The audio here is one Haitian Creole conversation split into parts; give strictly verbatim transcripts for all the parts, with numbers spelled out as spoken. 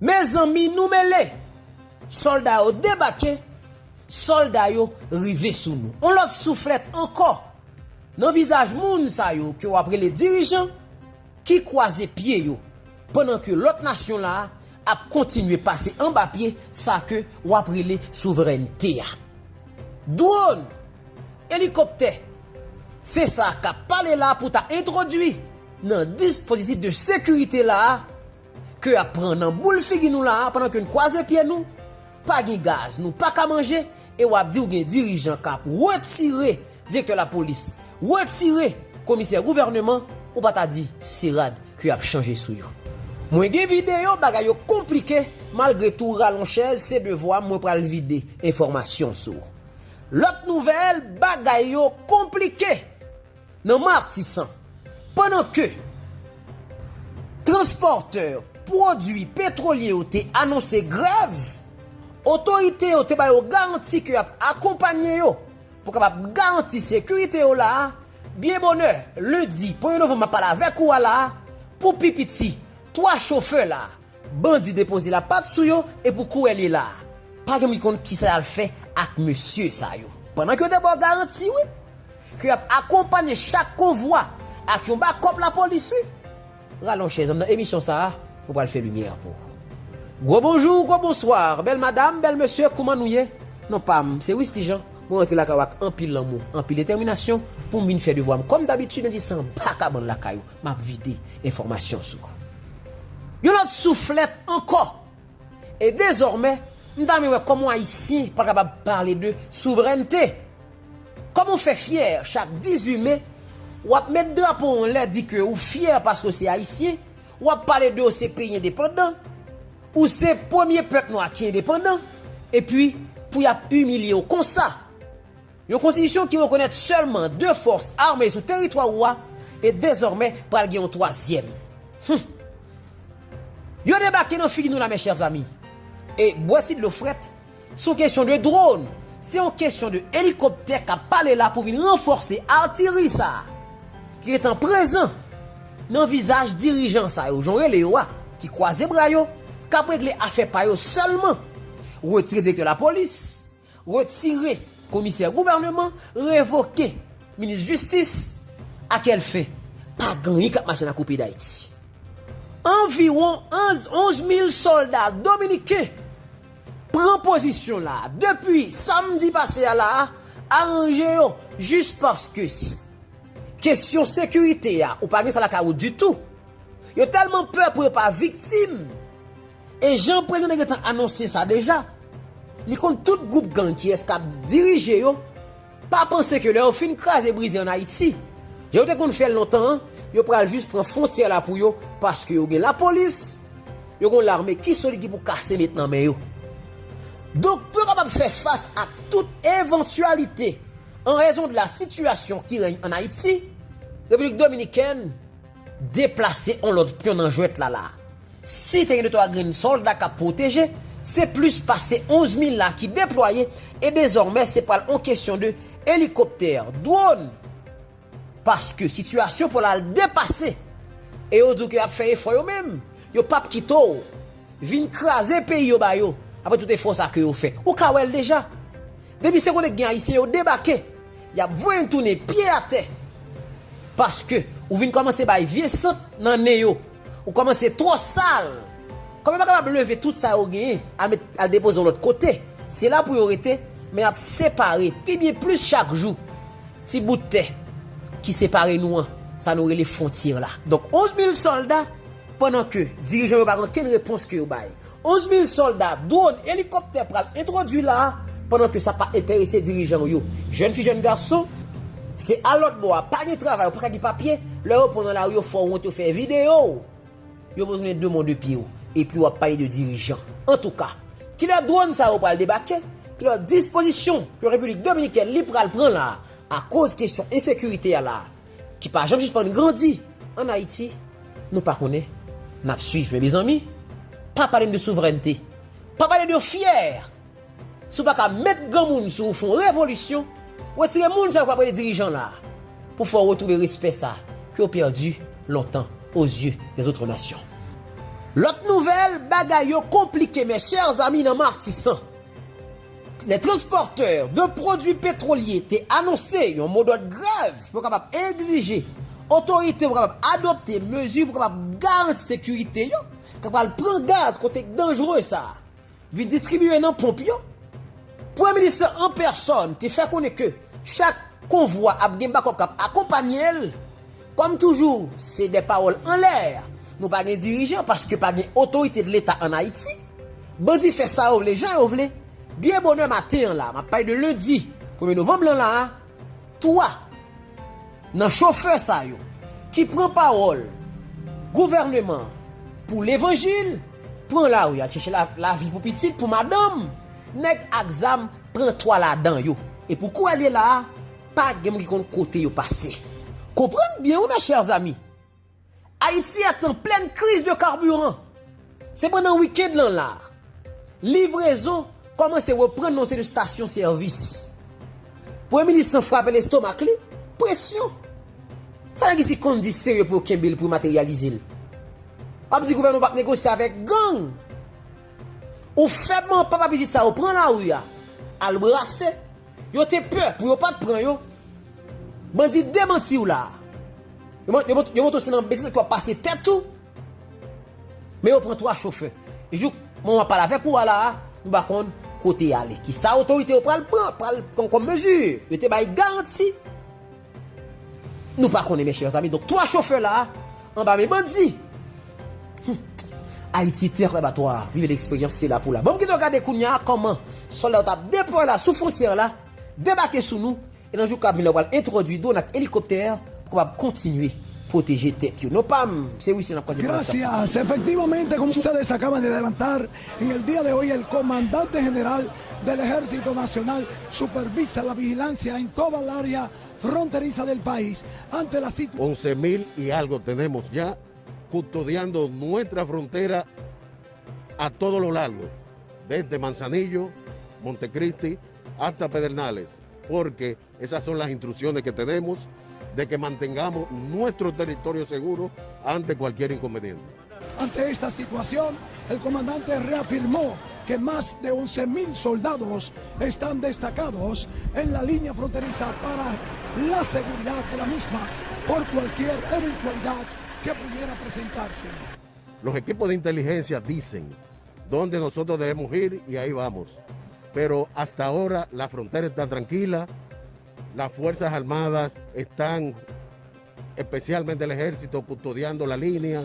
Mezanmi, nou mele! Sòlda yo debake, sòlda yo rive sou nou. On lòt souflèt ankò nan vizaj moun sa yo ke w ap rele dirijan ki kwaze pye yo, pandan ke lòt nasyon la a ap kontinye pase anba pye sa ke w ap rele souvrènte a. Dwòn, elikoptè, se sa k ap pale la pou ta entwodui nan dispozitif de sekirite la a, ke y ap pran nan boul figi nou la a pandan ke n kwaze pye nou, pa gen gaz, nou pa ka manje, e w ap di w gen dirijan k ap retire direktè lapolis, retire komisè gouvèneman, ou pa ta di se rad ke y ap chanje sou yo. Mwen gen videyo, bagay yo konplike, malgre tou, ralonchèz, se devwa m, mwen pral vide enfòmasyon sou. Lòt nouvèl, bagay yo konplike nan Matisan. Pandan ke transpòtè pwodui petwolye yo te anonse grèv, otorite yo te ba yo garanti ke y ap akonpanye yo pou kapab garanti sekirite yo la a, byen bonè, lendi premye novanm m ap pale avèk ou a la a, pou pi piti twa chofè la a, bandi depoze lapat sou yo, e pou kounye a la a, pa gen moun ki konn kisa y al fè ak mesye sa yo. Pandan ke yo te ba w garanti, wi, ke y ap akonpanye chak konvwa ak yon bakòp lapolis, wi. Ralonchèz, nan emisyon sa a, nou pral fè limyè pou ou. Gwo bonjou, gwo bonswa, bèl madanm, bèl mesye, kouman nou ye? Non pa m, se Wisty Jean. Mwen rantre lakay ou ak anpil lanmou, anpil detèminasyon pou m vin fè devwa m. Kòm dabitid, nan ti san bakabann lakay ou, m ap vide enfòmasyon sou ou. Yon lòt souflèt ankò! E dezòmè, m ta renmen wè kòman Ayisyen pral kapab pale de souvrènte. Kòman w fè fyè chak dizuit me, w ap met drapo w anlè, di ke ou fyè paske w se Ayisyen, w ap pale de w se peyi endepandan, ou se premye pèp nwa ki endepandan, epi pou y ap imilye w konsa. Yon konstitisyon ki rekonèt sèlman de fòs ame sou teritwa ou a, e dezòmè pral gen yon twazyèm. Hum. Yo debake nan figi nou la, mes chers amis. E bwè ti dlo frèt, se yon kesyon de dwòn, se yon kesyon de elikoptè k ap pale la pou vin ranfòse atiri sa a, ki gentan prezan nan vizaj dirijan sa yo, jan w rele yo a, ki kwaze bra yo, k ap regle afè pa yo sèlman. Retire direktè lapolis, retire komisè gouvèneman, revoke minis jistis. A kèl fen? Pa gen anyen k ap mache nan kou peyi Dayiti. Anviwon onz, onz mil sòlda dominiken pran pozisyon la a depi samdi pase a la a, aranje yo, jis paske s-, kesyon sekirite a, ou pa gen sa lakay ou ditou. Yo tèlman pè pou yo pa viktim. E jan prezidan te gentan anonse sa deja, li konn tout gwoup gang kiyès k ap dirije yo, pa panse ke lè yo fin kraze brize ann Ayiti, jan yo te konn fè l lontan an, yo pral jis pran fwontyè la pou yo, paske yo gen lapolis, yo gen yon lame ki solid ki pou kase met nan men yo. Donk, pou yo kapab fè fas ak tout evantyalite an rezon de la sitiyasyon ki règne ann Ayiti, Repiblik Dominikèn deplase yon lòt pyon nan jwèt la la. Si te gen de twa grenn sòlda k ap pwoteje, se plis pase onz mil la ki deplwaye, e dezòmè se pral yon kesyon de elikoptè, dwòn. Paske sitiyasyon pral al depase. E yo di w ke y ap fè efò yo menm. Yo p ap kite w vin kraze peyi yo ba yo, apre tout efò sa ke yo fè. Ou ka wè l deja. Depi se kote k gen Ayisyen, yo debake. Y ap voye n tounen pye atè. Paske ou vin kòmanse bay vye sant nan nen yo. Ou kòmanse twò sal. Kòm yo pa kapab leve tout sa yo genyen, al met, al depoze yon lòt kote, se la pou yo rete, men y ap separe pi byen plis chak jou ti bout tè ki separe nou an, sa nou rele fwontyè la. Donk, onz mil sòlda, pandan ke dirijan yo pa gen okenn repons ke yo bay. Onz mil sòlda, dwòn, elikoptè pral entwodui la a, pandan ke sa pa enterese dirijan yo. Jèn fi, jèn gason, se al lòt bò a, pa gen travay, ou pa ka gen papye, lè yo pran nan lari, yo fè w wont, yo fè videyo w. Yo bezwen de men de pye w, epi w ap pale de dirijan. Antouka, kilè dwòn sa yo pral debake, kilè dispozisyon ke Repiblik Dominikèn li pral pran la a, akoz kesyon ensekirite a la a, ki pa janm sispann grandi ann Ayiti, nou pa konnen, n ap swiv. Men mezanmi, pa pale m de souvrènte, pa pale de fyè. Si w pa ka met granmoun sou ou, fè yon revolisyon, retire moun sa yo k ap rele dirijan la, pou fè w retwouve respè sa ke w pèdi lontan aux yeux des autres nations. Lòt nouvèl, bagay yo konplike, mes chers amis, nan Matisan. Les transporteurs de produits pétroliers te anonse yon modòd grèv pou kapab egzije otorite pou kapab adopte mezi pou kapab garanti sekirite yo, k ap pral pran gaz kote danjere sa a vin distribiye nan ponp yo. Premye minis lan an pèsòn te fè konnen ke chak konvwa ap gen bakòp k ap akonpanye l. Kòm toujou, se de pawòl anlè. Nou pa gen dirijan paske pa gen otorite de Leta ann Ayiti. Bandi fè sa yo vle, jan yo vle. Byen bonè maten an la, m ap pale de lendi premye novanm lan la a, twa nan chofè sa yo ki pran pawòl gouvèneman pou levanjil, pran lari al chèche la, lavi pou pitit, pou madanm, nèg ak zam pran twa ladan yo. E pou kwè l ye la a, pa gen moun ki konn kote yo pase. Konprann byen wi, mes chers amis. Haïti est en pleine crise de carburant. Se pandan wikenn lan la, livrezon kòmanse reprann nan yon seri de stasyon sèvis. Premye minis lan frape lestomak li, presyon. Sa nèg isi konn di serye pou yo kenbe l, pou yo materyalize l. W ap di gouvènman p ap negosye avèk gang. Ou fèb, papa pitit sa yo pran lari a, al brase. Yo te pè pou yo pa t pran yo. Bandi demanti w la. Yo, mont- yo, mont- yo montre w se nan betiz pou w ap pase tèt ou. Men yo pran twa chofè. E jouk moman w ap pale avèk ou a la a, nou pa konn kote y ale. Kisa otorite yo pral pran, pral pran kòm mezi? Yo te bay garanti. Nou pa konnen, mes chers amis. Donk, twa chofè la a, anba men bandi. Hmm. Ayiti, tè anba twa, viv leksperyans, se la pou la. Bon, m kite w gade kounye a kòman sòlda yo t ap deplwaye la sou fwontyè la, debake sou nou, e nan jou k ap vin la, yo pral entwodui dwòn ak elikoptè pou kapab kontinye pwoteje tèt yo. Non pa m, se Wisly n ap kwaze pou n ap. Gracias. Efectivamente, como ustedes acaban de adelantar, en el día de hoy el comandante general del Ejército Nacional supervisa la vigilancia en toda el área fronteriza del país ante la situación. Once mil y algo tenemos ya custodiando nuestra frontera a todo lo largo, desde Manzanillo, Montecristi hasta Pedernales, porque esas son las instrucciones que tenemos de que mantengamos nuestro territorio seguro ante cualquier inconveniente. Ante esta situación, el comandante reafirmó que más de once mil soldados están destacados en la línea fronteriza para la seguridad de la misma por cualquier eventualidad que pudiera presentarse. Los equipos de inteligencia dicen dónde nosotros debemos ir y ahí vamos. Pero hasta ahora la frontera está tranquila, las Fuerzas Armadas están, especialmente el ejército, custodiando la línea,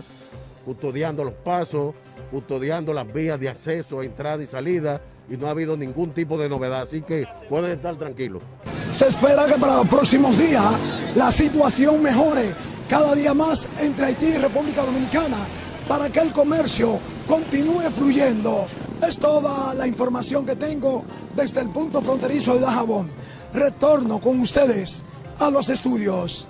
custodiando los pasos, custodiando las vías de acceso, entrada y salida, y no ha habido ningún tipo de novedad, así que pueden estar tranquilos. Se espera que para los próximos días la situación mejore cada día más entre Haití y República Dominicana para que el comercio continúe fluyendo. Es toda la información que tengo desde el punto fronterizo de Dajabón. Retorno con ustedes a los estudios.